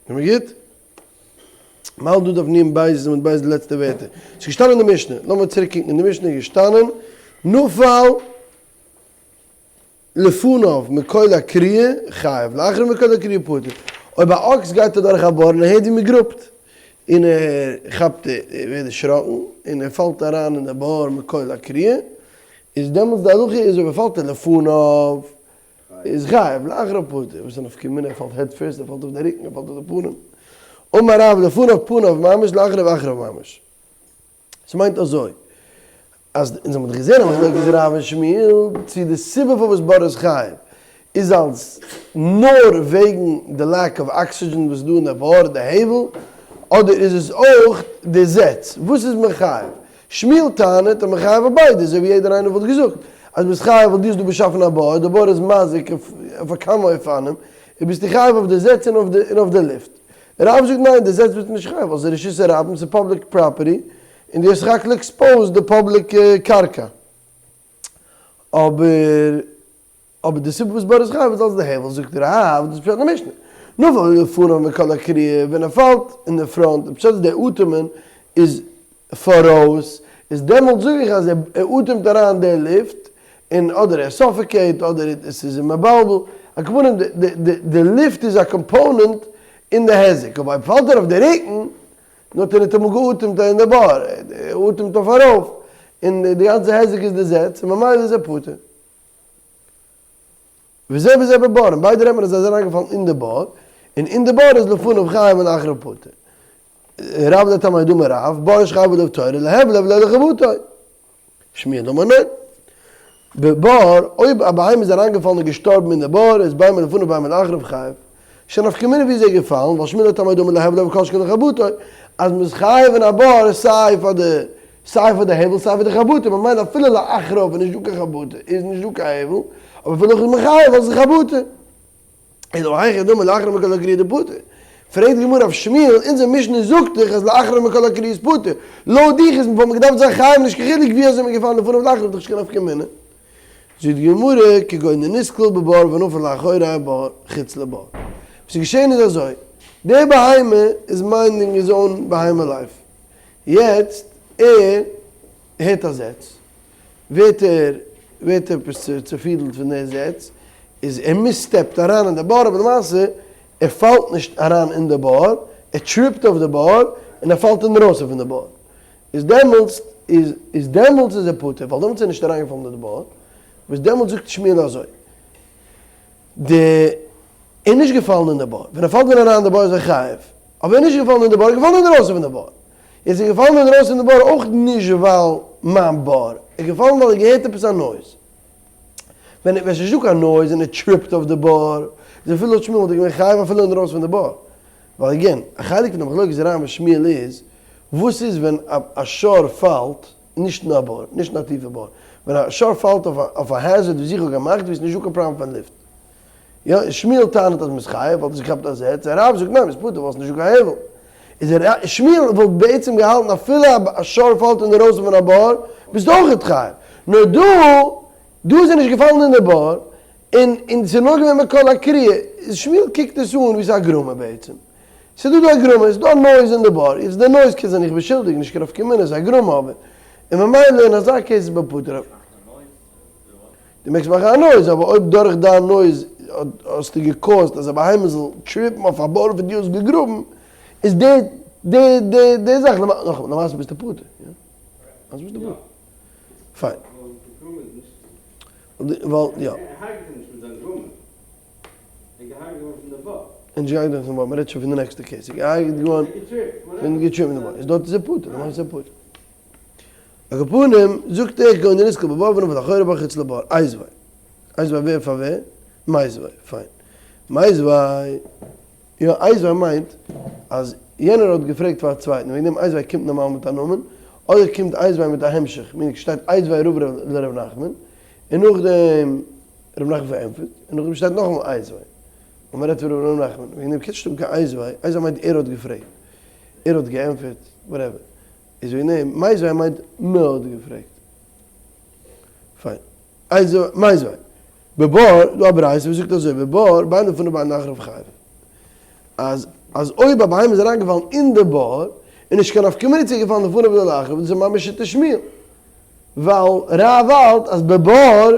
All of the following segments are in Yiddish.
זעמיר גוט? מ'האלט דא דף נ בית עמוד בית די לעצטע ווערטער. ס'איז געשטאנען אין די משנה, לאמיר צוריק קוקן, אין די משנה איז געשטאנען נפל לפניו מקול הכרייה חייב, לאחריו מקול הכרייה פטור. אויב א אקס גייט אדורך א בור און ער הערט ווי מ'גראבט, און ער כאפט ער ווערט דערשראקן און ער פאלט אריין אין די בור מקול הכרייה, איז דעמאלטס די הלכה איז אויב ער פאלט לפניו איז חייב, לאחריו פטור, וואס איז א נפקא מינה, ער פאלט head first, ער פאלט אויף די רוקן, ער פאלט אויף די פנים. אמר רב לפניו פניו ממש לאחריו אחריו ממש. ס'מיינט אזוי, אז אונז האבן דאך געזען א מחלוקת רב און שמואל, צו די סיבה פארוואס בור איז חייב איז אלס נאר וועגן די lack of oxygen וואס איז דא אין די בור, די הבל, אדער איז עס אויך די זעץ, וואס איז מחייב? שמואל טענה'ט אז מחייב אויף ביידע, אזוי ווי יעדער איינער וואלט געזאגט אז ביסט חייב ווייל דו האסט דא באשאפן א בור, די בור איז מזיק אויף א כמה אופנים, און ביסטו חייב אויף די זעץ און אויף די לופט. רב זאגט ניין, די זעץ ביסטו נישט חייב ווייל ס'איז רשות הרבים, ס'איז public property, און דו האסט סך הכל exposed די public קרקע. אבער. אבער די סיבה וואס בור איז חייב איז אלס די הבל, זאגט רב, דאס איז פשט אין די משנה. נפל לפניו מקול הכרייה, ווען ער פאלט אין די front, די פשט איז די אטעמען איז פאראויס, איז דעמאלט זאג איך אז ער אטעמט אריין די לופט, און אדער ער suffocate אדער עס איז אים מבלבל, על כל פנים די לופט איז א component אין די היזק, אבער אויב פאלט ער אויף די רוקן, נו האט ער ניטאמאל געאטעמט אין די בור, ער אטעמט אויף ארויף, און די גאנצע היזק איז די זעץ, און ממילא איז ער פטור. וזה וזה בבור, און ביידע רעדט מען אז זיי זענען אריינגעפאלן אין די בור, און אין די בור איז לפניו חייב און לאחריו פטור. רב לטעמיה דאמר רב, בור שחייבה עליו תורה להבלו ולא לחבטו. שמואל דאמר ניין. בבור, אויב א בהמה איז אריינגעפאלן און געשטארבן אין די בור, איז בין מלפניו בין מלאחריו חייב. שוין נפקא מינה ווי איז ער געפאלן, ווייל שמואל לטעמיה דאמר להבלו וכל שכן לחבטו, אז מ'איז חייב אין א בור סיי פאר די סיי פאר די הבל סיי פאר די חבטה, ממילא אפילו לאחריו איז נישט דא קיין חבטה, איז נישט דא קיין הבל, אבער אפילו נאך איז מען חייב ווייל ס'איז חבטה. אלא היכי דמי לאחריו מקול הכרייה דפטור. פרעגט די גמרא אויף שמואל, אונזער משנה זאגט דאך אז לאחריו מקול הכרייה איז פטור, לויט דיך איז וואלט מען געדארפט זיין חייב נישט קיין חילוק ווי אזוי מ'איז געפאלן לפניו ולאחריו איז דאך נישט קיין נפקא מינה. זאגט די גמרא, כגון דנתקל בבור ונפל לאחורי הבור חוץ לבור. וואס איז געשען איז אזוי, די בהמה איז minding his own בהמה life, יעצט ער הערט א זעץ, ווערט ער ווערט עפעס צופידלט פון די זעץ, איז ער misstepped אריין אין די בור, אבער למעשה ער פאלט נישט אריין אין די בור, ער tripped אויף די בור, און ער פאלט אינדרויסן פון די בור. איז דעמאלטס איז איז דעמאלטס איז ער פטור, ווייל דעמאלטס איז ער נישט אריינגעפאלן אין די בור, וואס דעמאלטס זאגט שמואל אזוי, די ער איז נישט געפאלן אין די בור, ווען ער פאלט ווען אריין אין די בור איז ער חייב, אבער ער איז נישט געפאלן אין די בור, ער איז געפאלן אינדרויסן פון די בור. איז ער געפאלן אינדרויסן פון די בור אויך נישט ווייל מיין בור, ער איז געפאלן ווייל ער האט געהערט עפעס א noise. ווען ווען ס'איז נישטא קיין noise און ער tripped אויף די בור, איז אפילו לויט שמואל וואלט ער געווען חייב אפילו אינדרויסן פון די בור. ווייל again, א חלק פון די מחלוקת רב און שמואל איז, וואס איז ווען א שור פאלט, נישט אין א בור, נישט אין א טיפע בור, ווען א שור פאלט אויף א hazard וואס איך האב געמאכט וואו עס איז נישטא קיין פראבלעם פון לופט. יא, שמואל טענה'ט אז מ'איז חייב ווייל דאס געכאפט א זעץ, און רב זאגט ניין מ'איז פטור ווייל ס'איז נישטא קיין הבל. איז ער, שמואל וואלט בעצם געהאלטן אפילו א שור פאלט אינדערויסן פון א בור, ביסטו אויכעט חייב. נאר דא, דא איז ער נישט געפאלן אין די בור, און און ס'איז נאר געווען מקול הכרייה. איז שמואל קוקט עס אן ווי ס'איז א גרמא בעצם. ס'איז דא דא א גרמא, ס'איז דא א noise אין די בור, איז די noise קען זיין איך בין שולדיג, נישט קיין נפקא מינה, ס'איז א גרמא אבער. און ממילא אין אזא case איז מען פטור. דו מעגסט מאכן א noise, אבער אויב דורך דיין noise האסטו גע cause ט אז א בהמה זאל trip ן אויף א בור וואס דו האסט געגראבן, איז די די די די זאך, נאכאמאל, למעשה ביסטו פטור, יא? למעשה ביסטו פטור. פיין. ווייל, יא. ער איז נישט געהארגעט געווארן פון די בור, מ'רעדט שוין פון די נעקסטע case, ער איז געהארגעט געווארן פון גע trip ט די בור, איז דארט איז ער פטור, למעשה איז ער פטור. על כל פנים, זאגט ער, כגון דנתקל בבור ונפל לאחורי הבור חוץ לבור, איתיביה. איתיביה ווער פאר ווער? מיתיבי, פיין. מיתיבי, יא, איתיביה מיינט אז יענער האט געפרעגט פאר א צווייטן, וועגן דעם איתיביה קומט נארמאל מיט א נאמען, אדער קומט איתיביה מיט א המשך, meaning שטייט איתיביה רבא לר' נחמן, און נאכדעם ר' נחמן פארענטפערט, און נאכדעם שטייט נאכאמאל איתיביה, און מען רעדט פון ר' נחמן, וועגן דעם קומט נישט אן קיין איתיביה, איתיביה מיינט ער האט געפרעגט, ער האט געענטפערט, whatever. איז וועגן דעם, מיתיביה מיינט מען האט געפרעגט. פיין. איז מיתיביה. בבור, דא א ברייתא וואס זאגט אזוי, בבור, בין לפניו בין לאחריו חייב. אז אז אויב א בהמה איז אריינגעפאלן אין די בור, איז נישט קיין נפקא מינה צו איז געפאלן לפניו אדער לאחריו, דאס איז ממש שיטת שמואל. ווייל רב האלט אז בבור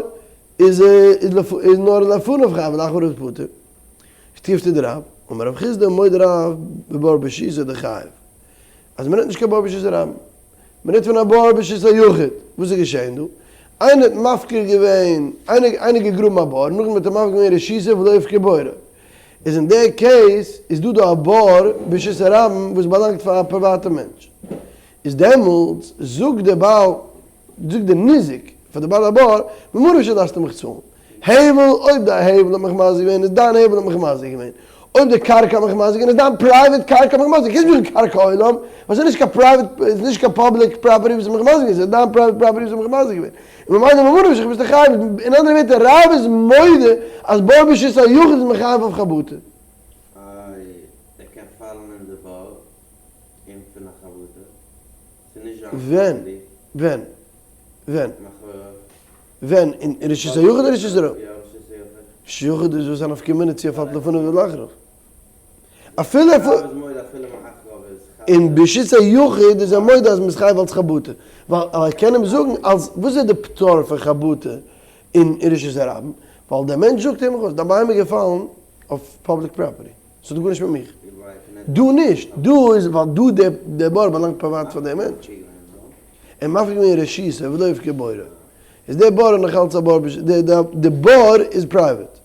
איז איז נאר לפניו חייב ולאחריו איז פטור. תיובתא דרב, אמר רב חסדא מודה רב בבור ברשותו דחייב. אז מ'רעדט נישט קיין בור ברשות הרבים. מ'רעדט פון א בור ברשות היחיד. וואס איז געשען דא? איינער האט מפקיר געווען, איינער איינער געגראבן א בור, נאכדעם האט ער מפקיר געווען רשותו ולא הפקיר בורו. איז אין די case איז דא דא א בור ברשות הרבים וואס באלאנגט פאר א פריוואטע מענטש. איז דעמאלטס זאגט דער בעל, זאגט דער ניזק פאר די בעל הבור, ממה נפשך דארפסטו מיך צאלן. הבל, אויב די הבל האט מיך מזיק געווען איז דיין הבל האט מיך מזיק געווען. אויב די קרקע האט מיך מזיק געווען איז דיין private קרקע האט מיך מזיק געווען. קענסט נישט זאגן קרקע עולם, ווייל ס'איז נישט קיין private, ס'איז נישט קיין public property וואס האט מיך מזיק געווען, ס'איז דיין private property וואס האט מיך מזיק געווען. און ממילא ממה נפשך ביסטו חייב, אין אנדערע ווערטער רב איז מודה אז בור ברשות היחיד איז מחייב אויף חבטה. איי ער קען פאלן אין די בור און פון א חבטה? ס'איז נישט זיין ווען? property. ווען? ווען? מאחוריו. ווען? אין רשות היחיד אדער רשות הרבים? יא רשות היחיד. רשות היחיד איז וואס א נפקא מינה צו ער פאלט לפניו אדער לאחריו. אפילו ער רב איז מודה אפילו מאחריו איז חייב. אין ברשות היחיד איז ער מודה אז מ'איז חייב אלס חבטה. ווייל ער קען אים זאגן אלס וואס איז די פטור פון חבטה אין רשות הרבים? ווייל דער מענטש זאגט אים דיין בהמה איז געפאלן אויף public property. ס'האט גארנישט מיט מיך. דא נישט. דא איז ווייל דא דער בור באלאנגט פריוואט פאר דעם מענטש. ער מפקיר געווען רשותו ולא הפקיר בורו. איז דער בור נאך אלץ א בור די בור איז private.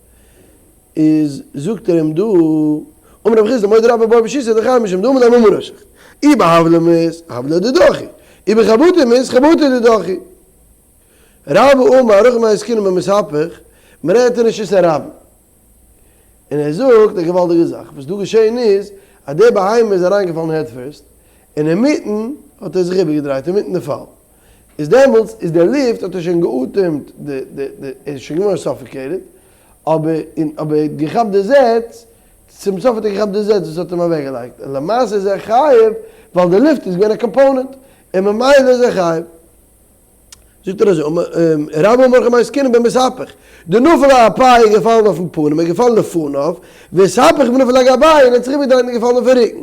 איז זאגט ער אים דא, אמר רב חסדא מודה רב בבור ברשותו דחייב משום דאמר ליה ממה נפשך. אי בהבלא מית, הבלא דידך. אי בחבטה מית, חבטה דידך. רבה אמר הכא במאי עסקינן במתהפך, מ'רעדט אין רשות הרבים. און ער זאגט א געוואלדיגע זאך, וואס דא געשען איז, אז דער בהמה איז אריינגעפאלן head first, און אינמיטן האט ער זיך איבערגעדרייט אינמיטן די פאל, איז דעמאלטס איז דער לופט האט ער שוין געאטעמט די די די ער איז שוין געווארן suffocated, אבער און אבער ער האט געכאפט די זעץ, צום סוף האט ער געכאפט די זעץ וואס האט אים אוועקגעלייגט, און למעשה איז ער חייב ווייל די לופט איז געווען א component, און ממילא איז ער חייב. זאגט ער אזוי, רבה אמר הכא במאי עסקינן במתהפך, דנפל אאפיה איז געפאלן אויפן פנים, איז געפאלן לפניו, ואתהפך ונפל אגביה און האט זיך איבערגעדרייט און געפאלן אויפן רוקן.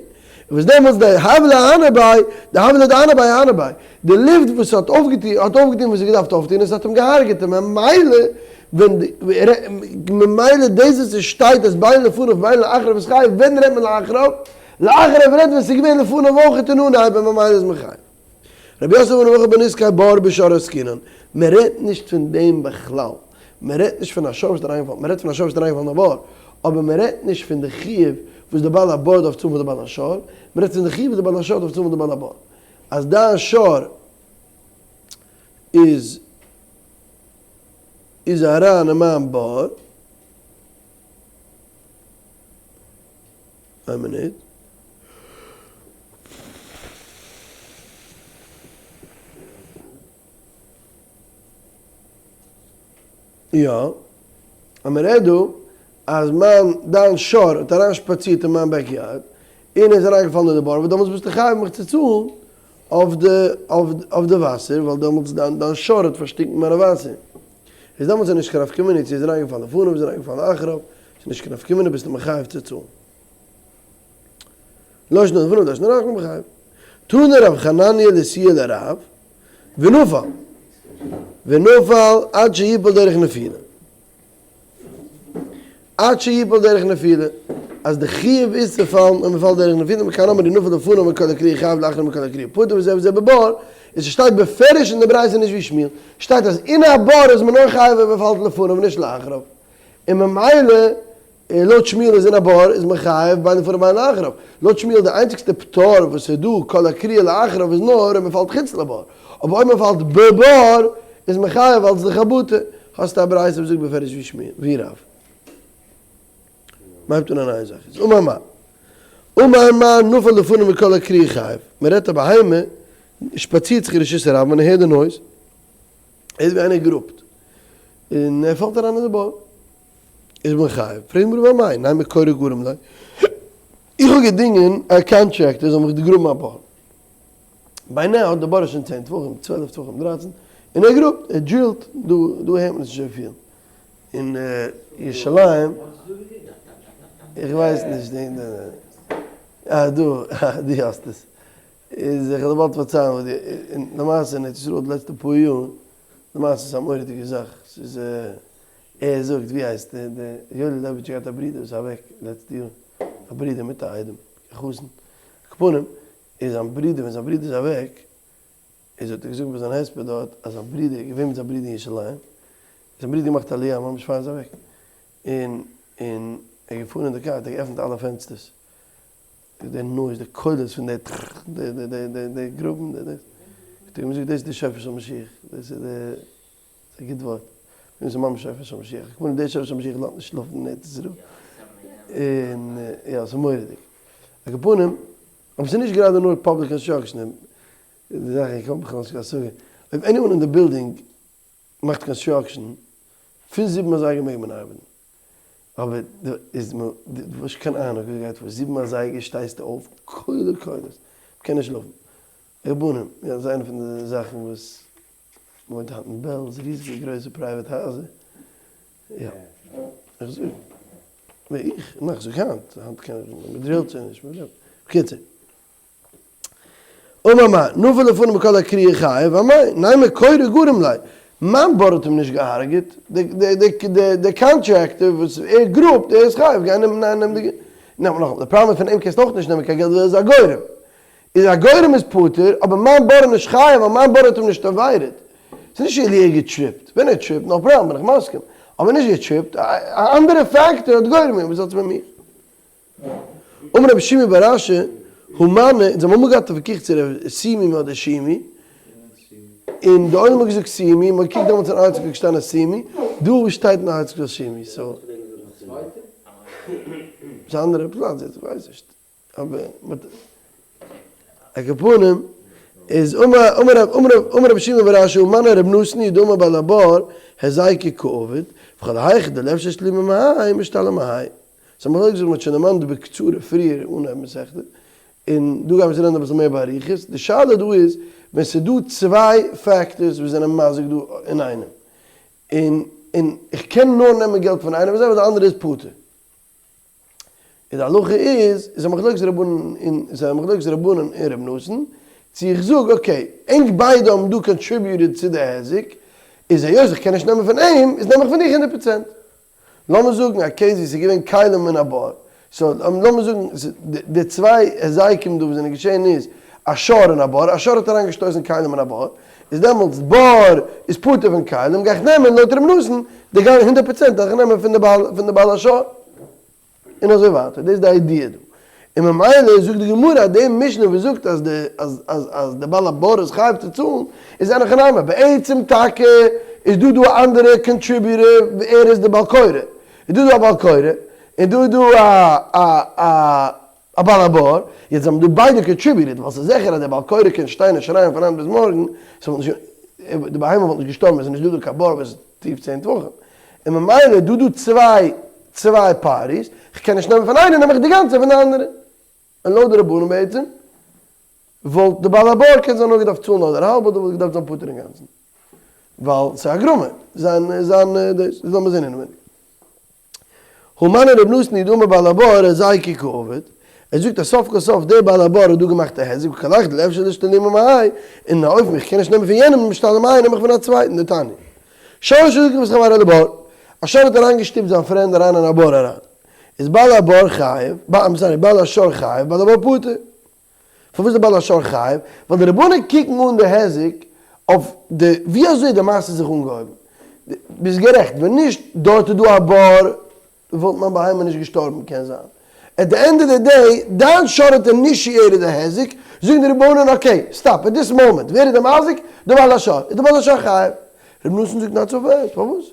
וואס דעמאלטס דהבלא אהני ביה, דהבלא דאהני ביה אהני ביה, די לופט וואס האט אויפגעטון האט אויפגעטון וואס עס האט געדארפט אויפטון און עס האט אים געהארגעט און ממילא ווען די ממילא דאס וואס עס שטייט אז בין לפניו בין לאחריו איז חייב, ווען רעדט מען לאחריו? לאחריו רעדט ווען עס איז געווען לפניו אויך אין אנהייב און ממילא איז מען חייב. רבי יוסף אמר רבי אחא בנזקי בור בשור עסקינן, מען רעדט נישט פון דעם בכלל, מען רעדט נישט פון א שור וואס איז אריינגעפאלן, מען רעדט פון א שור וואס איז אריינגעפאלן אין א בור, אבער מען רעדט נישט פון די חיוב וואס די בעל הבור דארף צאלן פאר די בעל השור, מען רעדט פון די חיוב וואס די בעל השור דארף צאלן פאר די בעל הבור, אז דיין שור איז איז אריין אין מיין בור, איין מינוט. יא, אז מען רעדט דא אז מיין דיין שור האט אריין שפאצירט אין מיין backyard און ער איז אריינגעפאלן אין די בור, דעמאלטס ביסטו חייב מיך צו צאלן אויף די אויף די וואסער, ווייל דעמאלטס דיין דיין שור האט פארשטינקן מיינע וואסער. איז דעמאלטס איז נישט קיין נפקא מינה צו ער איז אריינגעפאלן לפניו איז אריינגעפאלן לאחריו, ס'איז נישט קיין נפקא מינה ביסטו מחייב צו צאלן. לא שנא לפניו לא שנא לאחריו מחייב. תנא רב חנניה לסי' לרב, ונפל, ונפל עד שיפול דרך נפילה. עד שיפול דרך נפילה, אז די חיוב איז צו פאלן און מען פאלט דרך נפילה, מכאן אמרו נפל לפניו מכל הכריה חייב לאחריו מכל הכריה פטור וזה וזה בבור, איז ס'שטייט בפירוש אין די ברייתא נישט ווי שמואל, שטייט אז אין א בור איז מען נאר חייב אויב מען פאלט לפניו און נישט לאחריו, און ממילא לויט שמואל איז אין א בור איז מען חייב בין לפניו בין לאחריו, לויט שמואל די איינציגסטע פטור וואס איז דא כל הכריה לאחריו איז נאר אויב מען פאלט חוץ לבור, אבער אויב מען פאלט בבור איז מען חייב אלס די חבטה, האסטו א ברייתא וואס זאגט בפירוש ווי שמואל ווי רב. מען הייבט אן א נייע זאך איז אמר מר. אמר מר נפל לפניו מכל הכריה חייב, מען רעדט א בהמה שפאצירט זיך אין רשות הרבים און ער הערט די noise, ער הערט ווי איינער גראבט און ער פאלט אריין אין די בור. איז מען חייב? פרעגט די גמרא ואמאי, נימא כורה גרים ליה, איך האב געדינגען א contractor זאל מיך גראבן א בור, by now די בור איז שוין צען טפחים, 12 טפחים, 13, און ער גראבט, ער drill ט, דא דא הערט מען עס נישט אזויפיל, אין ירושלים. איך ווייס נישט. אה דא, דו האסט עס. איז איך וועל באלד פארציילן וואס די, און למעשה אין ארץ ישראל די לעצטע פאר יאר, למעשה איז א מורא'דיגע זאך, ס'איז ער זאגט ווי הייסט דער דער יואלי לעבאוויטש האט געהאט א ברודער וואס איז אוועק לעצטע יאר, א ברודער מיט א איידעם, א חתן, על כל פנים איז זיין ברודער ווען זיין ברודער איז אוועק, איז האט ער געזאגט ביי זיין הספד דארט אז זיין ברודער איז געווען מיט זיין ברודער אין ירושלים, זיין ברודער געמאכט עליה ממש פאר ער איז אוועק, און און ער איז געפארן אין די קאר האט ער געעפנט אלע פענסטערס, די noise די קולות פון די טררר די די די די די גראבן די דאס, האט ער אים געזאגט דאס איז די שופר של משיח, דאס איז די, ס'איז א גוט ווארט, דאס איז ממש שופר של משיח, איך מיין די שופר של משיח לאזט נישט שלאפן אין ארץ ישראל, און יא ס'איז מורא'דיג, על כל פנים, אבער ס'איז נישט גראדע נאר public construction, די זאך איך האב בכלל נישט קיין השגה, אויב anyone אין די בילדינג מאכט construction, פון זיבן אזייגער מעג מען ארבעטן, אבער דא איז מ ד וואס קיין אהנונג וואס גייט פאר, זיבן אזייגער שטייסטו אויף קולי קולות, מ'קען נישט שלאפן, רבנים, יא דאס איז איינע פון די זאכן וואס מ'וואוינט היינט אין בעלז, ריזיגע גרויסע private הייזער, יא, איך זאג, ווער איך? נאך זאג היינט, היינט קען איך, מ'דרילט שוין נישט, בקיצור. אמר מר, נפל לפניו בכל הכרייה חייב, אמאי, נימא כורה גרים ליה, מיין בור האט אים נישט געהארגעט, די contractor וואס ער גראבט ער איז חייב, גיי נעם נעם די, נאכאמאל, די פראבלעם פון אים קענסטו אויך נישט נעמען קיין געלט ווייל ער איז א גורם, איז א גורם איז פטור, אבער מיין בור איז נישט חייב ווייל מיין בור האט אים נישט ערוויירעט, ס'איז נישט כאילו ער געטריפט, ווען ער טריפט no problem בין איך מסכים, אבער נישט געטריפט, א אנדערע factor האט גורם געווען, וואס האט עס מיט מיר? אמר רבי שימי בר אשי, הא מני, אונז האבן אמאל געהאט א וויכוח צו ר' סימי אדער שימי, און די עולם האט געזאגט סימי, מען האט געקוקט דעמאלטס אין ארץ ישראל געשטאנען סימי, דא שטייט אין ארץ ישראל שימי, so. ס'איז א אנדערע פלאץ יעצט, איך ווייס נישט. אבער על כל פנים איז אמר אמר אמר אמר רבי שמעון בר אשי הא מני רבי נתן היא דאמר בעל הבור היזקא קעביד, וכל היכא דלא אפשר לאשתלומי מהאי משתלם מהאי. סאו מ'האט אויך געזאגט מ'האט שוין דערמאנט בקצרה פריער אנהייב מסכתא, און דא גיימיר עס רעדן אביסל מער באריכות, די שאלה דא איז ווען ס'איז דא צוויי factors וואס זענען מזיק דא אינאיינעם, און און איך קען נאר נעמען געלט פון איינעם פון זיי ווייל די אנדערע איז פטור. און די הלכה איז, איז א מחלוקת רבנן און איז א מחלוקת רבנן און ר' נתן, צו איך זאג okay, ענק ביידע האבן דא contributed צו די היזק, איז היות איך קען נישט נעמען פון אים, איז נעם איך פון דיך הונדערט פראצענט. לאמיר זאגן א case ווי ס'איז געווען כלים אין א בור, so לאמיר זאגן די צוויי היזקים דא וואס זענען געשען איז א שור אין א בור, א שור האט אריינגעשטויסן כלים אין א בור, איז דעמאלטס בור איז פטור פון כלים, גיי איך נעמען לויט ר' נתן די גאנ הונדערט פראצענט דארף איך נעמען פון די בעל פון די בעל השור, און אזוי ווייטער, דאס איז די idea דא, און ממילא זאגט די גמרא אז די משנה וואס זאגט אז די אז אז אז די בעל הבור איז חייב צו צאלן איז אין הכי נמי, בעצם טאקע איז דא דא א אנדערע contributor ער איז די בעל קורה, איז דא דא א בעל קורה און דא איז דא א א א א בעל הבור, יעצט האבן דא ביידע contributed, ווייל ס'איז זיכער אז דער בעל קורה קען שטיין און שרייען פון היינט ביז מארגן, ס'וואלט נישט די בהמה וואלט נישט געשטארבן ווען ס'איז נישט דא דא קיין בור וואס איז טיף צען טפחים, און ממילא איז דא דא צוויי צוויי parties, כ'קען נישט נעמען פון איינער נעם איך די גאנצע פון די אנדערע. און לויט די רבנן בעצם וואלט די בעל הבור קען זיין נאר געדארפט צאלן אדער האלב אדער וואלט געדארפט זיין פטור אינגאנצן, ווייל ס'איז א גרמא, זיין זיין דאס, לאמיר זען אינעווייניג. הא מני ר' נתן היא דאמר בעל הבור היזקא קעביד, ער זאגט אז סוף כל סוף דער בעל הבור האט דא געמאכט א היזק וכל היכא דלא אפשר לאשתלומי מהאי, און אויב איך קען נישט נעמען פון יענעם משתלם מהאי נעם איך פון א צווייטן, דתניא. שור שהדחף את חברו לבור, א שור האט אריינגעשטופט זיין friend אריין אין א בור אריין, איז בעל הבור חייב, I'm sorry, בעל השור חייב, בעל הבור פטור. פארוואס איז די בעל השור חייב? ווייל די רבנן קוקן אן די היזק אויף די ווי אזוי די מעשה האט זיך אנגעהויבן. ביסט גערעכט, ווען נישט דארט איז דא א בור וואלט מיין בהמה נישט געשטארבן, קען זיין. at the end of the day, דיין שור האט initiated די היזק, זאגן די רבנן okay, stop, at this moment, ווער איז די מזיק? די בעל השור. איז די בעל השור חייב? רבי נתן זאגט not so fast, פארוואס?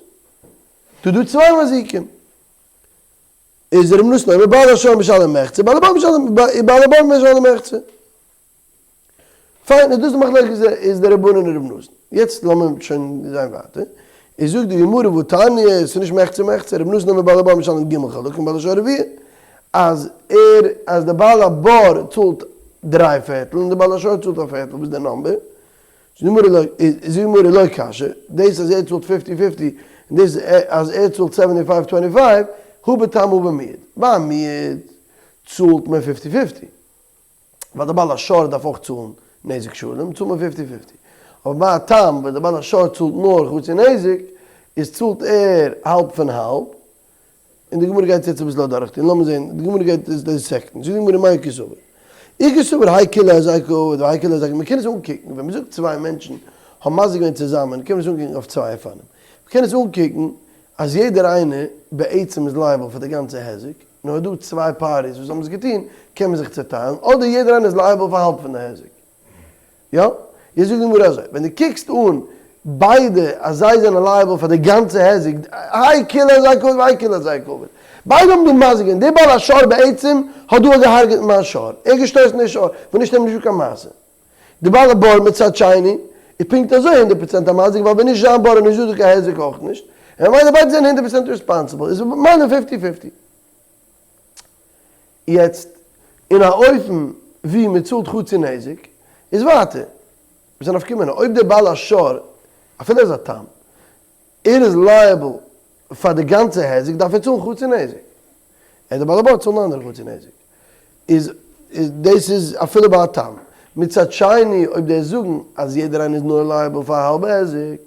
דא איז דא צוויי מזיקים. איז ר' נתן אומר בעל השור משלם מחצה בעל הבור משלם בעל הבור משלם מחצה. פיין איז דאס די מחלוקת איז די רבנן און ר' נתן. יעצט לאמיר שוין זיין ווייטער. איז זאגט די גמרא והתניא עס איז נישט מחצה מחצה ר' נתן אומר בעל הבור משלם ג' חלקים בעל השור רביע אז ער אז די בעל הבור צאלט דריי פערטל און די בעל השור צאלט א פערטל וואס איז די number? זאגט די גמרא לא קשיא, דאס אז ער צאלט fifty fifty און דאס אז ער צאלט seventy five twenty five. הא בתם הא במועד. ביי א מועד צאלט מען fifty fifty. ווייל די בעל השור דארף אויך צאלן נזק שלם, צאלט מען fifty fifty. אבער ביי א תם וואס די בעל השור צאלט נאר חצי נזק, איז צאלט ער האלב פון האלב, און די גמרא גייט יעצט אביסל אדורכטון, לאמיר זען, די גמרא גייט עס dissect ן, זאגט די גמרא מאי קסבר? אי קסבר האי כוליה היזקא עביד והאי כוליה היזקא, מען קען עס אנקוקן, ווען מען זאגט צוויי מענטשן האבן מזיק געווען צוזאמען, קען מען עס אנקוקן אויף צוויי אופנים, מען קען עס אנקוקן אז יעדער איינער בעצם איז liable פאר די גאנצע היזק, נאר דא צוויי parties וואס האבן עס געטון, קען מען זיך צעטיילן, אדער יעדער איינער איז liable פאר האלב פון די היזק. יא? יעצט זאגט די גמרא אזוי, ווען דו קוקסט אן ביידע אז זיי זענען liable פאר די גאנצע היזק, האי כוליה היזקא עביד והאי כוליה היזקא עביד, ביידע האבן דא מזיק געווען, דער בעל השור בעצם האט דא געהארגעט מיין שור, ער האט געשטויסן די שור, ווען נישט איז נישטא קיין מעשה. די בעל הבור מצד שני איז פונקט אזוי הונדערט פראצענט א מזיק ווייל ווען נישט זיין בור איז נישטא דא קיין היזק אויך נישט, און ממילא ביידע זענען הונדערט פראצענט responsible, איז ממילא fifty fifty. יעצט אין א אופן ווי מען צאלט חצי נזק איז ווייטער וואס איז א נפקא מינה אויב דער בעל השור אפילו ער איז א תם ער איז liable פאר די גאנצע היזק דארף ער צאלן חצי נזק און דער בעל הבור צאלן אנדערע חצי נזק איז דאס איז אפילו ביי א תם. מצד שני אויב די זאגן אז יעדער איינער איז נאר liable פאר א האלבע היזק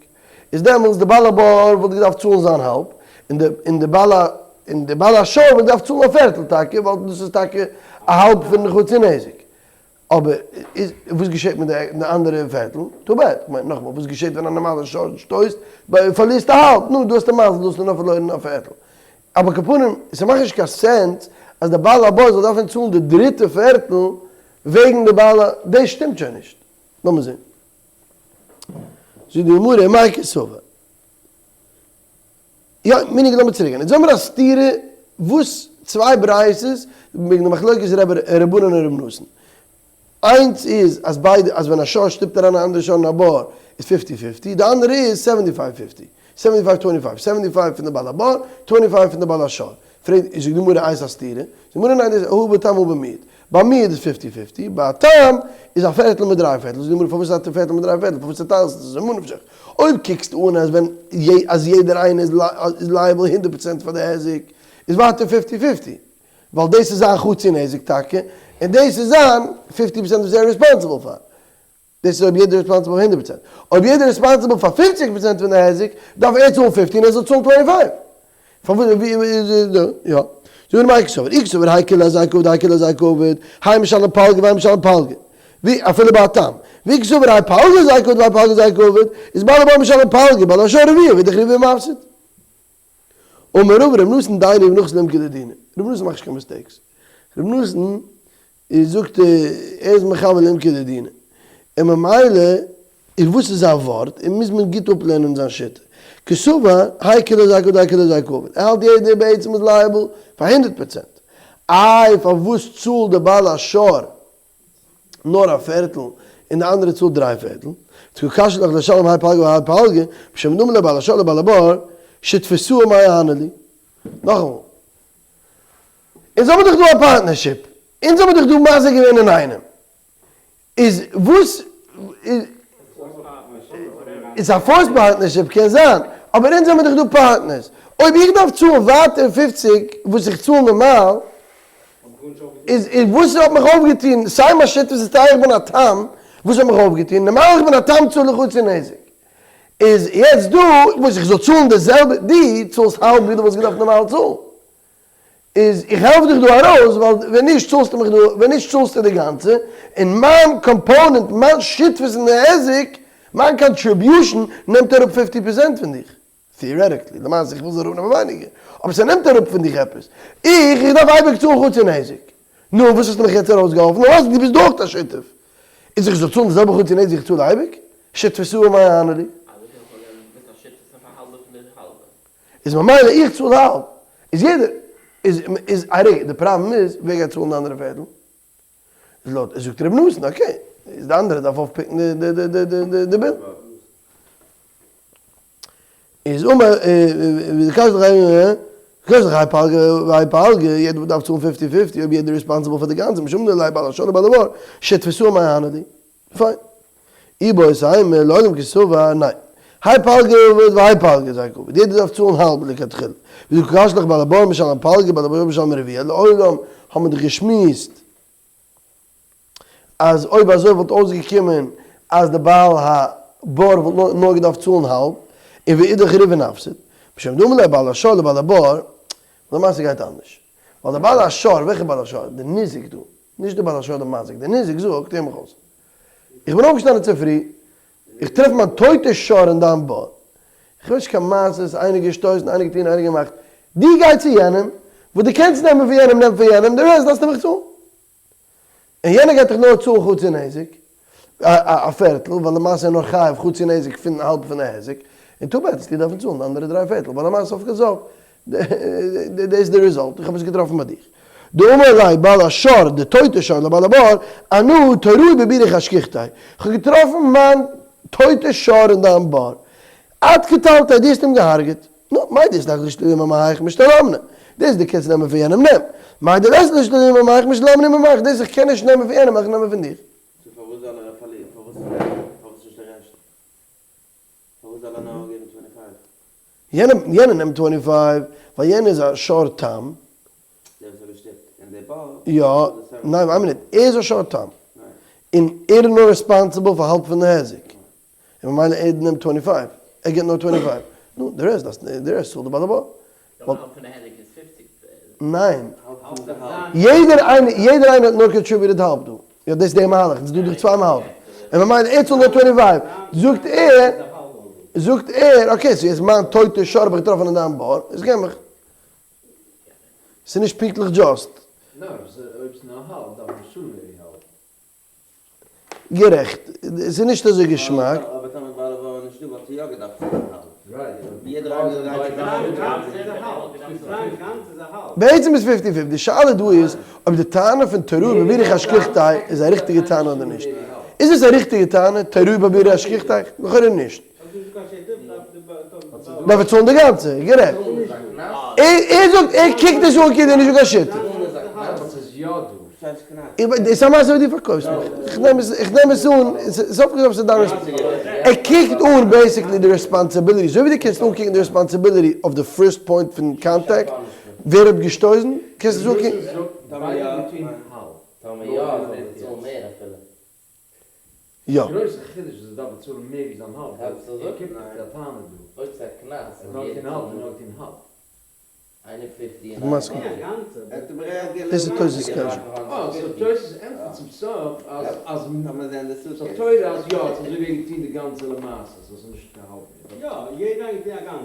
איז דעמאלטס די בעל הבור וואלט געדארפט צאלן זיין האלב, און די און די בעל ה און די בעל השור וואלט געדארפט צאלן א פערטל טאקע, ווייל דאס איז טאקע א האלב פון חצי נזק. אבער איז וואס געשעט מיט די אנדערע פערטל? too bad. כ'מיין נאכאמאל, וואס געשעט ווען א נארמאלע שור שטויסט, פארלירסטו א האלב, נו, דו האסט א מזל, דו האסט נאר פארלוירן א פערטל. אבער על כל פנים, ס'מאכט נישט קיין sense אז די בעל הבור זאל דארפן צאלן די דריטע פערטל וועגן די בעל ה, דאס שטימט שוין נישט. לאמיר זען. זאגט די גמרא, מאי קסבר? יא, מיניג לאמיר צוריק גיין. אונז האמיר א סתירה וואס צוויי ברייתות וועגן די מחלוקת רבנן און ר' נתן. איינס איז אז ביידע אז ווען א שור שטופט אריין א אנדערע שור אין א בור איז fifty fifty, די אנדערע איז seventy five fifty, seventy five twenty five, seventy five פון די בעל הבור, twenty five פון די בעל השור. פרעגט זאגט די גמרא איז א סתירה? זאגט די גמרא ניין דאס איז הא בתם הא במועד. ביי מועד איז fifty fifty, ביי א תם איז א פערטל מיט דריי פערטל, זאגט די גמרא פארוואס איז א פערטל מיט דריי פערטל, פארוואס צעטיילסטו עס, ממה נפשך, אויב קוקסטו אן אז ווען אז יעדער איינער איז liable הונדערט פראצענט פאר די היזק, איז ווייטער fifty fifty, ווייל דאס איז זיין חצי נזק טאקע, און דאס איז זיין fifty פראצענט וואס ער איז responsible פאר. דאס איז אויב יעדער responsible פאר הונדערט פראצענט. אויב יעדער איז responsible פאר פופציג פראצענט פון די היזק, דארף ער צאלן fifty און ער זאל צאלן twenty five. פארוואס ווי איז דא? יא. זאג מיר מאי קסבר. אי קסבר האי כוליה היזקא עביד האי כוליה היזקא עביד, האי משלם פלגא והאי משלם פלגא. ווי אפילו ביי א תם. ואי קסבר האי פלגא היזקא עביד והאי פלגא היזקא עביד, איז בעל הבור משלם פלגא, בעל השור רביע, ואידך ריבעא מפסיד. אמר רבא ר' נתן דיינא ונחית לעומקא דדינא. ר' נתן מאכט נישט קיין mistakes. ר' נתן איז זאגט ער, ער איז מכוון לעומקא דדינא, און ממילא איז וואס איז זיין ווארט, און מוז מען גוט אפלערנען זיין שיטה. קסבר, האי כוליה היזקא עביד האי כוליה היזקא עביד, ער האלט יעדער בעצם איז liable פאר הונדערט פראצענט. איי פארוואס צאלט די בעל השור נאר א פערטל און די אנדערע צאלט דריי פערטל? קא קשיא לך לשלם האי פלגא והאי פלגא, משום דאמר ליה בעל השור לבעל הבור, שותפותאי מאי אהני לי. נאכאמאל. אונז האבן דאך דא א partnership, אונז האבן דאך דא מזיק געווען אינאיינעם, איז וואס איז א forced partnership קען זיין, אבער אונז האבן דאך דא partners, אויב איך דארף צאלן ווייטער פופציג וואס איך צאל נארמאל, איז וואס האט מיך אויפגעטון, סיי מיין שותפות איז סיי איך בין א תם, וואס האט מיך אויפגעטון, נארמאל איך בין א תם צאל איך חצי נזק, איז יעצט דא וואס איך זאל צאלן די זעלבע, דו צאלסט האלב ווי דו וואלסט געדארפט נארמאל צאלן. איז איך העלף דיך דא ארויס ווייל ווען נישט צאלסטו מיך דא, ווען נישט צאלסטו די גאנצע, און מיין component, מיין שותפות אין די היזק, מיין contribution נעמט אראפ fifty percent פון דיך, theoretically, למעשה איך וויל זאל אראפנעמען ווייניגער, אבער ס'נעמט אראפ פון דיך עפעס, איך איך דארף אייביג צאלן חצי נזק, נו וואס האסטו מיך יעצט ארויסגעהאלפן, נו אז דו ביסט דאך א שותף, איז איך זאל צאלן די זעלבע חצי נזק איך צאל אייביג? שותפותאי מאי אהני לי. איז ממילא איך צאל האלב, איז יעדער, איז איז א רגע, די פראבלעם איז ווער גייט צאלן די אנדערע פערטל? איז לויט זאגט ר' נתן okay, איז די אנדערע דארף אויפ pick ן די די די די די די bill. איז אמר ווי די קשיא קשיא האי פלגא והאי פלגא, יעדער דארף צאלן fifty fifty, אויב יעדער responsible פאר די גאנצע, משום דלא בעל השור לבעל הבור, שותפותאי מאי אהני לי. פיין. איבעית אימא לעולם קסבר, ניין. האי פלגא עביד והאי פלגא היזקא עביד, יעדער דארף צאלן האלב לכתחילה. ודקא קשיא לך בעל הבור משלם פלגא בעל הבור משלם רביע, לעולם האבן מיר דאך געשמועסט אז אויב אזוי וואלט אויסגעקומען אז די בעל הבור וואלט נאר געדארפט צאלן האלב, און ואידך ריבעא נפסד, בשם דאמר ליה בעל השור לבעל הבור, למעשה גייט אנדערש, ווייל די בעל השור, וועלכע בעל השור? די ניזק דא, נישט די בעל השור די מזיק, די ניזק זאגט, הער מיך אויס, איך בין אויפגעשטאנען צופרי, איך טרעף מיין טויטע שור אין דיין בור, איך וויל נישט קיין מעשות, איינער געשטויסן, איינער געטון, איינער געמאכט, דו גיי צו יענעם, וואס דו קענסט נעמען פון יענעם נעם פון יענעם, די rest דארפסטו מיך צאלן. און יענער גייט דיך נאר צאלן חצי נזק, א פערטל, ווייל למעשה איז נאר חייב חצי נזק פון האלב פון די היזק, און too bad וועסטו דארפן צאלן די אנדערע דריי פערטל, ווייל למעשה סוף כל סוף, דאס איז די result, איך האב עס געטראפן ביי דיך. דאמר ליה בעל השור, די טויטע שור לבעל הבור, אנא תוראי בבירך אשכחתיה, איך האב געטראפן מיין טויטע שור אין דיין בור, את קטלתיה, דו האסט אים געהארגעט. נו, מאי דאית לך לשתולי ממעיך משתלמנא, דאס דו קענסט נעמען פון יענעם נעם, מאי דלית לשתולי ממעיך משתלמנא ממעיך, דאס איך קען נישט נעמען פון יענעם וועל איך נעמען פון דיך. סאו פארוואס זאל ער פארלירן? פארוואס פארוואס נישט די רעשט? פארוואס זאל ער נאר געבן twenty five? יענער יענער נעמט twenty five ווייל יענער איז א שור תם. דער וואס האט געשטופט אין די בור יא, ניין איין מינוט, ער איז א שור תם, און ער איז נאר responsible פאר האלב פון די היזק. און ממילא ער נעמט twenty five, ער גיבט נאר twenty five, נו די rest דארפסט, די rest צאלט די בעל הבית. ניין, יעדער איינער, יעדער איינער האט נאר contributed האלב דא, יא דאס איז די מהלך, ס'איז דא דאך צוויי מהלכים, און ממילא ער צאלט נאר twenty five, זאגט ער, זאגט ער, okay so יעצט מיין טויטע שור האב איך געטראפן אין דיין בור, איז געב מיך. ס'איז נישט פונקטליך just. נאר אויב ס'איז נאר האלב דארף מען צאלן מער ווי האלב. גערעכט, ס'איז נישט אזוי געשמאק. אבער טאמער בעל הבור איז נישטא וואלט ער יא געדארפט צאלן האלב. יעדער איינער גייט בעצם איז fifty fifty, די שאלה דא איז אויב די טענה פון תוראי בבירך אשכחתי' איז א ריכטיגע טענה אדער נישט. איז עס א ריכטיגע טענה, תוראי בבירך אשכחתי'? לכאורה נישט. דארף ער צאלן די גאנצע, גערעכט. ער זאגט ער קוקט עס אן כאילו נישט דא קיין שיטה. דאס איז א מעשה וואס דו פארקויפסט מיך, איך נעם עס, איך נעם עס אן, סוף כל סוף ס'איז דיין ער קוקט אן basically די responsibility, אזוי ווי דו קענסט אנקוקן די responsibility אויף די first point פון contact, ווער האט געשטויסן, קענסט עס אנקוקן. יא. גרויסע חידוש אז ער דארף באצאלן מער ווי זיין האלב, ווייל ער קומט מיט א טענה דא. אויב ס'איז א קנס אז נאר טון האלב און נאר טון האלב. מסכים. דאס איז תוס' קשיא. אה, so תוס' ענטפערט צום סוף אז אז ס'איז א תורה אז יא, ס'איז אזוי ווי ער געטון די גאנצע למעשה, so ס'איז נישט קיין האלב מער.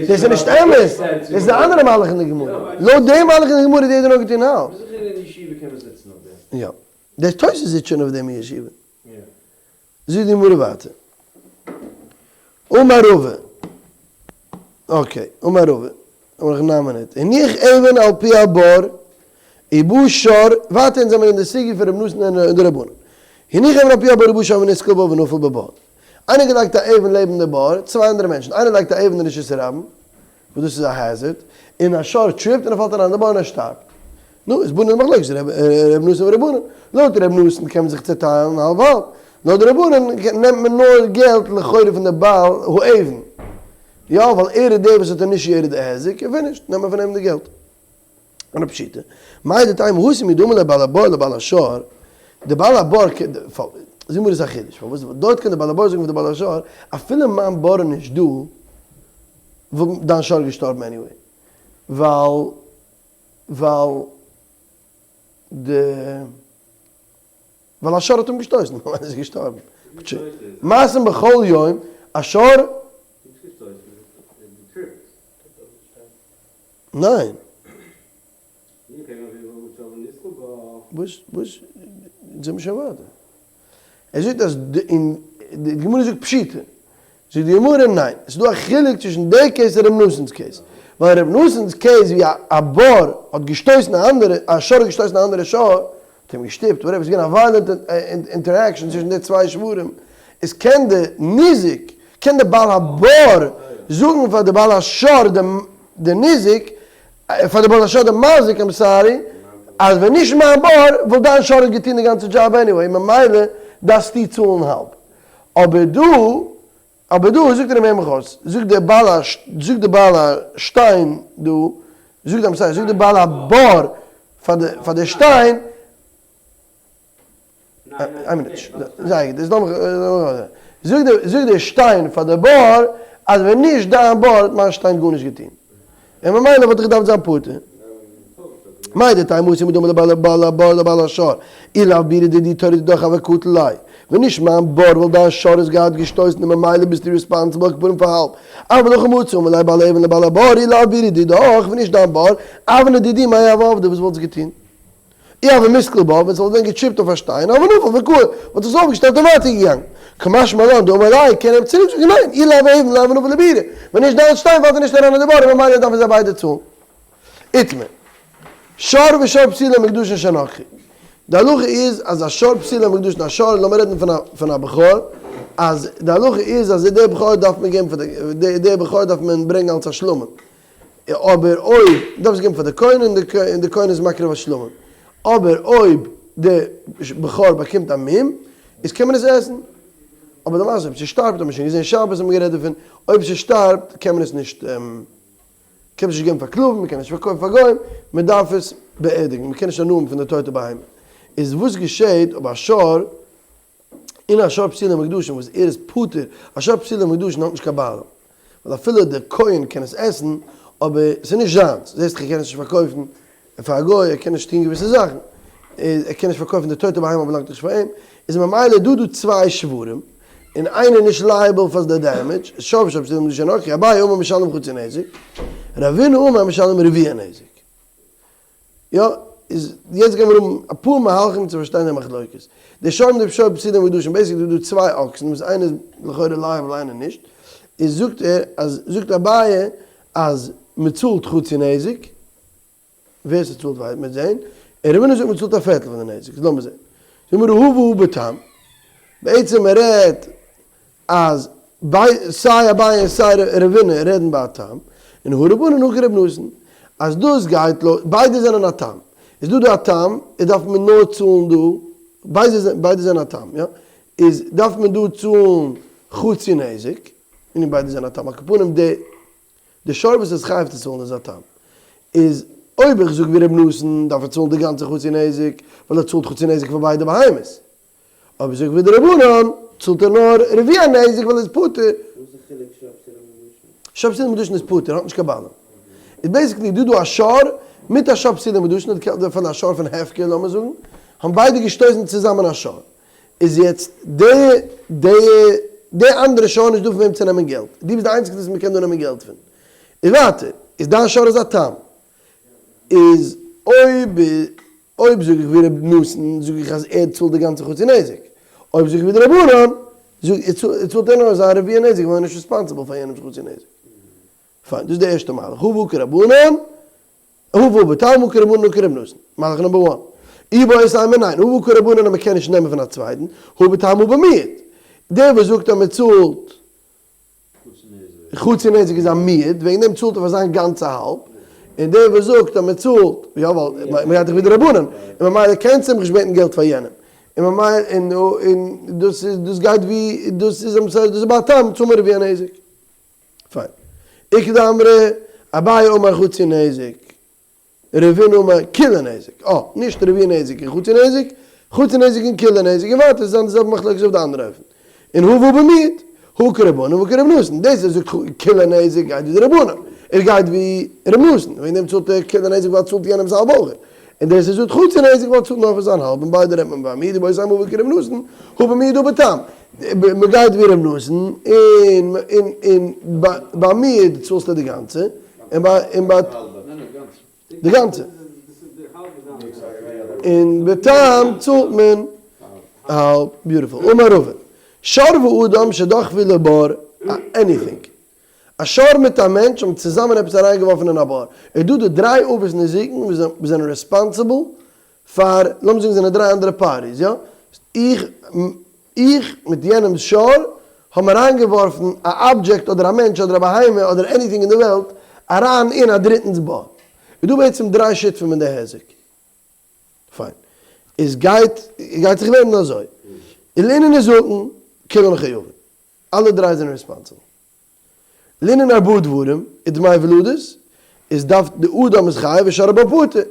דאס איז נישט אמת, דאס איז די אנדערע מהלך אין די גמרא. לויט די מהלך אין די גמרא האט יעדער נאר געטון האלב. זיכער אין ישיבה קען מען זיצן אויף דעם. יא. דער תוס' זיצט שוין אויף דעם אין ישיבה. זאגט די גמרא ווייטער. אמר רבא. okay, אמר רבא. אמר לך ניין מינוט. הניח אבן על פי הבור, ובא שור, ווייטער אונז זעמיר אין די סוגיא פון רבי נתן און די רבנן. הניח אבן על פי הבור ובא שור ונתקל בו ונפל בבור. איינער געלייגט א אבן לעבן די בור, צוויי אנדערע מענטשן, איינער לייגט א אבן אין רשות הרבים, וואס דאס איז א hazard, און א שור tripped און ער פאלט אריין אין די בור און ער שטארבט. נו, איז באנו למחלוקת ר' נתן ורבנן. לויט ר' נתן קען מען זיך צעטיילן האלב האלב, לויט די רבנן נעמט מען נאר געלט לכאורה פון די בעל האבן. יא, ווייל ער איז דער וואס האט initiated די היזק, און finished, נעמט מען פון אים די געלט. און א פשיטא, מהו דתימא התם הוא דאמר ליה בעל הבור לבעל השור, די בעל הבור קען, זאג מיר דאס א חידוש, פארוואס דארט קען די בעל הבור זאגן פאר די בעל השור, אפילו מיין בור איז נישט דא, וואלט דיין שור געשטארבן anyway, ווייל ווייל די ווייל א שור האט אים געשטויסן, ממילא איז ער געשטארבן. מעשים בכל יום, א שור. ניין. וואס וואס זעמיר שוין ווייטער. ער זאגט אז אין די גמרא זאגט פשיטא. זאגט די גמרא ניין. עס איז דא א חילוק צווישן די case און ר' נתן'ס case. ווייל ר' נתן'ס case ווי א בור האט געשטויסן א אנדערע, א שור האט געשטויסן א אנדערע שור, האט אים געשטופט, whatever, עס איז געווען א violent interaction צווישן די צוויי שוורים, איז קען די ניזק, קען די בעל הבור זאגן פאר די בעל השור די ניזק, פאר די בעל השור די מזיק, I'm sorry, אז ווען נישט מיין בור וואלט דיין שור געטון די גאנצע דזשאב anyway, ממילא דארפסטו צאלן האלב. אבער דא. אבער דא זאגט ער אים הער מיך אויס, זאגט דער בעל ה, זאגט דער בעל השטיין דא, זאגט I'm sorry, זאגט דער בעל הבור פאר די פאר די שטיין, איין מינוט, זייער גוט, דאס לאמיך, זאגט דער זאגט דער שטיין פאר די בור, אז ווען נישט דיין בור האט מיין שטיין גארנישט געטון, און ממילא וואלט איך געדארפט זיין פטור. מהו דתימא התם הוא דאמר לבעל הבור לבעל השור, אי לאו בירא דידי תורא דידך הוה קטיל ליה, ווען נישט מיין בור וואלט דיין שור עס געהאט געשטויסן און ממילא ביסטו responsible על כל פנים פאר האלב. אבל הכא מצי אמר ליה בעל האבן לבעל הבור אי לאו בירא דידך, ווען נישט דיין בור, אבנא דידי מאי הוה עבדא וואס וואלטסט געטון? אי הוה מתקיל בה, ווען ס'וואלט ווען געטריפט אויף א שטיין, הוה נפיל וקאי, וואלט זיך עס אויפגעשטעלט און ווייטער געגאנגען. קא משמע לן דאמר ליה, קען ער אים צוריק זאגן ניין, אי לאו אבן לא הוה נפיל לבירא, ווען נישט דיין שטיין וואלט ער נישט אריין אין די בור און ממילא דארפן זיי ביידע צאלן. איתמר. שור ושור פסולי מוקדשין שנגחו. די הלכה איז אז א שור פסולי מוקדשין, א שור, לאמיר רעדן פון א פון א בכור, אז די הלכה איז אז די בכור דארף מען געבן פאר די די בכור דארף מען ברענגען אלס א שלמים, אבער אויב דארף עס געבן פאר די כהן און די כהן איז מקריב א שלמים, אבער אויב די בכור באקומט א מום איז קען מען עס עסן, אבער למעשה אויב ס'שטארבט האט מען שוין געזען שבת האט מען גערעדט דערפון, אויב ס'שטארבט קען מען עס נישט קען מען נישט געבן פאר כלבים, מ'קען נישט פארקויפן פאר גוים, מען דארף עס באערדיגן, מ'קען נישט הנאה האבן פון די טויטע בהמה, איז וואס געשעט אויב א שור און א שור פסולי מוקדשין וואס ער איז פטור, א שור פסולי מוקדשין האט נישט קיין בעלים, ווייל אפילו דער כהן קען עס עסן, אבער ס'איז נישט זיינס, זעסט איך קען עס נישט פארקויפן פאר א גוי, ער קען נישט טון געוויסע זאכן, ער קען נישט פארקויפן די טויטע בהמה באלאנגט נישט פאר אים, איז ממילא דא דא צוויי שוורים, און איינער נישט liable פאר די damage, שור ושור פסולי מוקדשין שנגחו, אביי אמר משלם חצי נזק, רבינא אמר משלם רביע נזק. יא, איז יעצט גיימיר האבן אפאר מהלכים צו פארשטיין די מחלוקת. די שור מיט די שור פסולי מוקדשין, basically איז דא צוויי אקסן וואס איינער איז לכאורה liable איינער נישט, איז זאגט ער אז זאגט אביי אז מען צאלט חצי נזק, ווער ס'צאלט ווייסט מען זעהן, און רבינא זאגט מען צאלט א פערטל פון די נזק, איז לאמיר זעהן. זאג מיר הא והא בתם, בעצם מען רעדט אז סיי אביי און סיי רבינא רעדן ביי א תם, און הא רבנן הא כרבי נתן, אז דאס גייט לויט, ביידע זענען א תם, איז דא דא א תם, איז דארף מען נאר צאלן דא, ביידע זענען א תם, יא? איז דארף מען דא צאלן חצי נזק, און ביידע זענען א תם, על כל פנים די די שור וואס איז חייב צו צאלן איז א תם, איז אויב איך זאג ווי רבי נתן דארף ער צאלן די גאנצע חצי נזק, ווייל ער צאלט חצי נזק פאר ביידע בהמות, אויב זאג ווי די רבנן, צאלט ער נאר רביע נזק ווייל ער איז פטור. וואס איז די חילוק שור פסולי מוקדשין? שור פסולי מוקדשין איז פטור, האט נישט קיין בעלים. איז basically דא דא א שור מיט א שור פסולי מוקדשין, אדער א שור פון הפקר לאמיר זאגן, האבן ביידע געשטויסן צוזאמען א שור. איז יעצט די די די אנדערע שור נישט דא פון וועם צו נעמען געלט, דו ביסט די איינציגסטע וואס מ'קען דא נעמען געלט פון. איז ווייטער, איז דיין שור איז א תם. איז אויב אויב זאג איך ווי ר' נתן זאג איך אז ער צאלט די גאנצע חצי נזק, אויב זאג איך ווי די רבנן זאג איך צאלט ער נאר זיין רביע נזק ווייל ער איז נישט responsible פאר יענעמס חצי נזק. פיין, דאס איז די ערשטע מהלך, הא והא כרבנן, הא והא בתם הא כרבנן הא כר' נתן, מהלך number one. איבעית אימא ניין, הא והא כרבנן אז מען קען נישט נעמען פון א צווייטן, הא בתם הא במועד. דער וואס זאגט אז מען צאלט חצי נזק איז א מועד, וועגן דעם צאלט ער פאר זיין גאנצע האלב, און דער וואס זאגט אז מען צאלט, יא ווייל מען גייט דאך ווי די רבנן, און ממילא קענסטו אים נישט בעטן געלט פאר יענעם, און ממילא און און דאס איז דאס גייט ווי דאס איז דאס איז ביי א תם צאל מיר רביע נזק. פיין. איכא דאמרי אביי אמר חצי נזק. רבינא אמר כוליה נזק, אה, נישט רביע נזק און חצי נזק, חצי נזק און כוליה נזק, און ווייטער זיי זענען די זעלבע מחלוקת אויף די אנדערע אופן. און הא והא במועד, הא כרבנן והא כרבי נתן, דאס ער זאגט כוליה נזק גייט ווי די רבנן, ער גייט ווי רבי נתן, וועגן דעם צאלט ער כוליה נזק ווייל ער צאלט יענעמס האלב אויך, און דאס ער זאגט חצי נזק ווייל ער צאלט נאר פאר זיין האלב, און ביידע רעדט מען במועד איבעית אימא הא והא כרבי נתן, הא במועד הא בתם, מען גייט ווי רבי נתן, און און און ביי מועד צאלסטו די גאנצע, און ביי און ביי די גאנצע. און בתם צאלט מען האלב. beautiful. אמר רבא, שור ואדם שדחפו לבור, anything. א שור מיט א מענטש האבן צוזאמען עפעס אריינגעווארפן אין א בור. איז דא די דריי אבות נזיקין וואס זענען responsible פאר, לאמיר זאגן זענען דריי אנדערע parties, יא? איך איך מיט יענעמס שור האבן אריינגעווארפן א אבדזשעקט אדער א מענטש אדער א בהמה אדער anything אין די וועלט אריין אין א דריטנס בור. איז דא בעצם דריי שותפים אין די היזק. פיין. איז גייט גייט זיך ווערן אזוי. ולענין נזקין כולן חייבין. אלע דריי זענען responsible. לענין ארבעה דברים, איז דמי ולדות, איז דארף די אדם איז חייב ושור ובר פטור,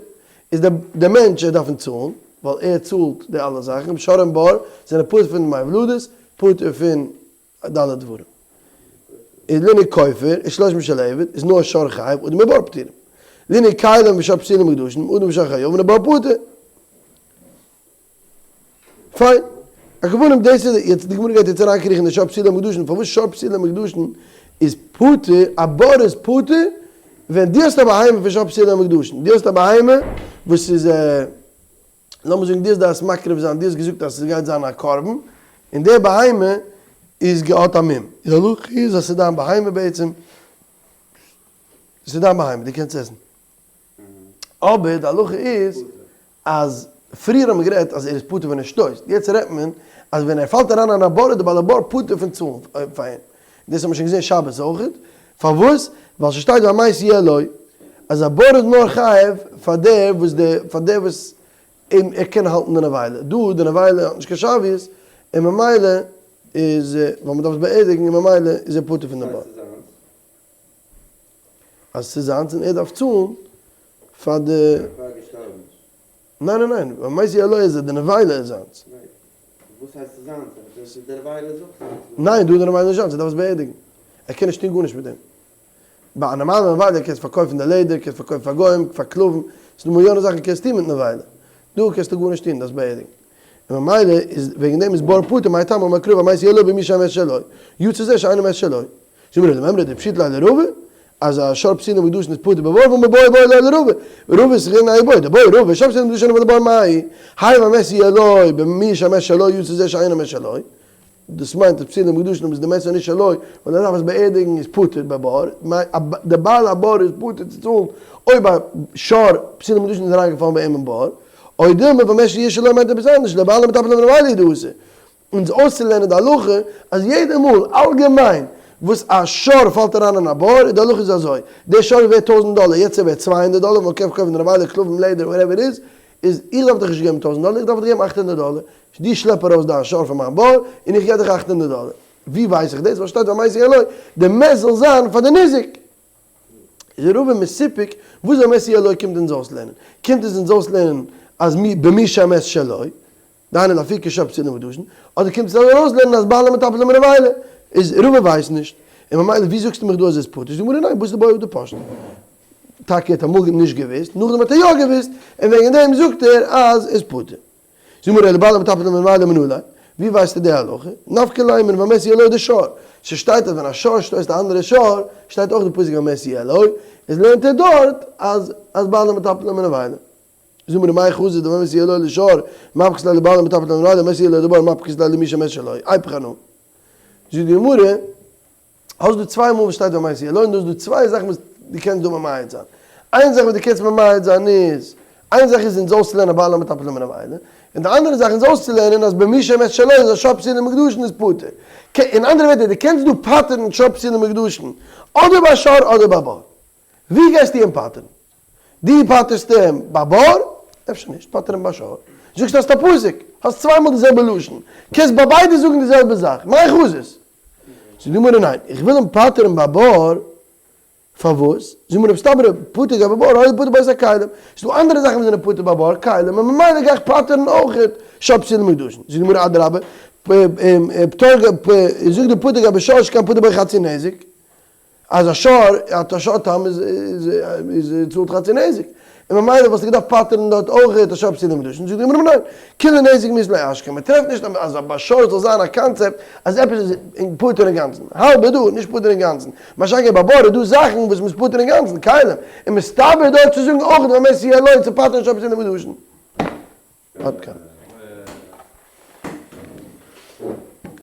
איז די די מענטש ער דארף אים צאלן, ווייל ער צאלט די אלע זאכן, שור און בור זענען פטור פון דמי ולדות, פטור פון ד' דברים. איז לענין כופר, איז שלשים של עבד, איז נאר שור חייב, אדם ובור פטורים. לענין כלים ושור פסולים מוקדשים, אדם ושור חייבין ובור פטור. פיין. על כל פנים דאס איז, יעצט די גמרא גייט יעצט אריינקריכן אין די שור פסולי מוקדשין, פארוואס שור פסולי מוקדשין איז פטור, א בור איז פטור, ווען דו האסט א בהמה פון שור פסולי מוקדשין, דו האסט א בהמה וואס איז לאמיר זאגן דו האסט דאס מקריב זיין, דו האסט געזאגט אז ס'גייט זיין א קרבן, און די בהמה איז געהאט א מום, די הלכה איז אז ס'איז דיין בהמה בעצם, ס'איז דיין בהמה, דו קענסט עסן. אבער די הלכה איז אז פריער האט מען גערעדט אז ער איז פטור ווען ער שטויסט, יעצט רעדט מען אז ווען ער פאלט אריין אין א בור איז די בעל הבור פטור פון צאלן פאר אים, דאס האט מען שוין געזען שבת אויכעט, פארוואס? ווייל ס'שטייט והמת יהיה לו, אז א בור איז נאר חייב פאר דער וואס די פאר דער וואס אים ער קען האלטן די נבילה, דא די נבילה האט נישט קיין שוויות און ממילא איז ווייל מ'דארף עס באערדיגן און ממילא איז ער פטור פון די בור. אז ס'איז זיינס און ער דארף צאלן פאר די. ניין ניין ניין, והמת יהיה לו איז די נבילה איז זיינס. וואס הייסט ס'איז זיינס? די נבילה איז אויך זיינס. ניין דא איז די נבילה נישט זיינס, ער דארף עס באערדיגן. ער קען נישט טון גארנישט מיט דעם. ביי א נארמאלע נבילה קענסטו פארקויפן די לעדער, קענסט פארקויפן פאר גוים, פאר כלבים, ס'איז דא מיליאנען זאכן קענסט טון מיט נבילה. דא קענסטו גארנישט טון, דארפסט באערדיגן. און ממילא איז וועגן דעם איז בור פטור מאי טעמא אמר קרא והמת יהיה לו במי שהמת שלו, יצא זה שאינו מת שלו. זאג מיר למימרא דפשיטא ליה לרבא, אז א שור פסולי מוקדשין איז פטור בבור והא מיבעיא בעי ליה לרבא, רבא איז געווען א איבעיא, דבעי רבא, שור פסולי מוקדשין אבל לבור מאי, האי והמת יהיה לו במי שהמת שלו יצא זה שאינו מת שלו, דאס מיינט אז פסולי מוקדשין איז די מת איז נישט שלו, ווייל ער דארף עס באערדיגן איז פטור בבור, די בעל הבור איז פטור צו צאלן אויב א שור פסולי מוקדשין איז אריינגעפאלן ביי אים אין בור, או דילמא והמת יהיה שלו מיינט עפעס אנדערש, לבעלים מטפלים בנבילה הוא דאתא. אונז אויסצולערנען די הלכה אז יעדע מאל אלגעמיין וואס א שור פאלט אריין אין א בור איז די הלכה איז אזוי, דער שור איז ווערט טויזענט דאלער יעצט איז ער ווערט 200 דאלער ווייל מ'קען פארקויפן די נבילה כלבים לעדער whatever it is, איז איך דארף דיך נישט געבן טויזענט דאלער איך דארף דיך געבן 800 דאלער, דו שלעפ ארויס דיין שור פון מיין בור און איך געב דיך 800 דאלער. ווי ווייס איך דאס? ווייל שטייט והמת יהיה לו, די מת זאל זיין פאר די ניזק. איז רבא מסופק וואס והמת יהיה לו קומט אונז אויסלערנען? קומט עס אונז אויסלערנען אז מי במי שהמת שלו, דהיינו לאפוקי שור פסולי מוקדשין, אדער קומט עס אונז אויסלערנען אז בעלים מטפלים בנבילה? איז רבא ווייסט נישט, און ממילא ווי זאגסטו מיך דא אז עס איז פטור? זאגט די גמרא ניין, בתר דבעי הא דפשטה. טאקע ער האט אמאל נישט געוואוסט, נאכדעם האט ער יא געוואוסט, און וועגן דעם זאגט ער אז עס איז פטור. זאג מיר אלא בעלים מטפלים בנבילה מנא ליה, ווי ווייסטו די הלכה? נפקא ליה מן והמת יהיה לו דשור, ס'שטייט אז ווען א שור שטויסט א אנדערע שור, שטייט אויך די פסוק והמת יהיה לו, איז לערנט ער דארט אז אז בעלים מטפלים בנבילה. זאג מיר מאי חזית דהמת יהיה לו לשור, מפקס ליה לבעלים מטפלים בנבילה, והמת יהיה לו לבור מפקס ליה למי שהמת שלו, איפכא אנא. זאגט די גמרא, האסט דא צוויי מאל וואס שטייט והמת יהיה לו, און דא איז דא צוויי זאכן וואס דו קענסט דא ממעט זיין. איין זאך וואס דו קענסט ממעט זיין איז, איין זאך איז אונז אויסצולערנען בעלים מטפלים בנבילה, און די אנדערע זאך אונז אויסצולערנען אז במי שהמת שלו איז א שור פסולי מוקדשין איז פטור. אין אנדערע ווערטער, דו קענסט דא פטר'ן שור פסולי מוקדשין אדער ביי שור אדער ביי בור. ווי גייסטו אים פטר'ן? דו פטר'סט אים ביי בור? אפשר נישט, פטר אים ביי שור. זאגסט האסט א פסוק, האסט צוויי מאל די זעלבע לשון, קענסט ביי ביידע זאגן די זעלבע זאך, מאי חזית? זאגט די גמרא ניין, איך וויל אים פטר'ן ביי בור, פארוואס? זאגט מיר רב סתברא, פטור גבי בור, הואיל ופטור בית הכלים, ס'איז דא אנדערע זאכן וואס זענען פטור ביי בור, כלים, און ממילא גיי איך פטר'ן אויכעט שור פסולי מוקדשין. זאגט די גמרא אדרבה, פטור זאגט די פטור גבי שור שכן פטור בו חצי נזק, אז א שור האט א שור תם איז איז צאלט חצי נזק, און ממילא וואלסטו געדארפט פטר'ן דארט אויך א שור פסולי מוקדשין, זאגט די גמרא ניין, כוליה נזק מיהת לא אשכח, מען טרעפט נישט אז ביי שור זאל זיין א קאנצעפט אז עפעס איז פטור אינגאנצן, האלב איז דא, נישט פטור אינגאנצן, מה שאין כן ביי בור איז דא זאכן וואס מ'איז פטור אינגאנצן, כלים, און מסתבר דארט צו זאגן אויך והמת יהיה לו צו פטר'ן שור פסולי מוקדשין. עד כאן.